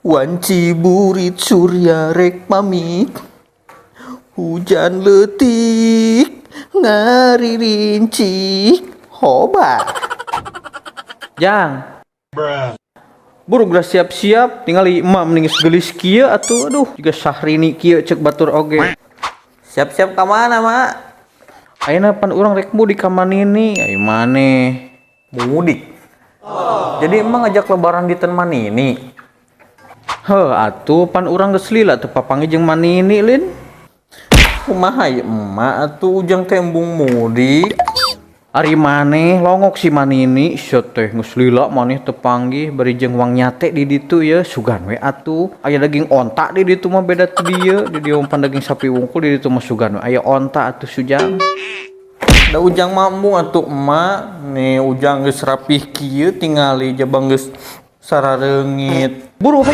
Wanci burit surya rek pamit. Hujan leutik ngaririncik hoba. Jang. Buru geura siap-siap, tingali emak mending geus geulis kieu atuh, aduh, jiga Syahrini kieu cek batur oge. Siap-siap ka mana, Mak? Ayeuna pan urang rek mudik ka Manini, ai maneh? Mudik. Jadi emang ngajak lebaran di ten Manini. Heuh atuh, pan urang geus lila teu papanggih jeung Manini, Lin. Kumaha ieu emak atuh, Ujang teh embung mudik. Ari maneh longok si Manini, sia teh geus lila maneh teu panggih bari jeung wang nyate di ditu ye, sugan we atuh. Aya daging onta di ditu mah, beda ti dieu. Di dieu mah pan daging sapi wungkul, di ditu mah sugan we aya onta atuh, Sujang. Da Ujang mah embung atuh, emak. Nih Ujang geus rapih kieu, tingali jabang geus sarareungit. Buru.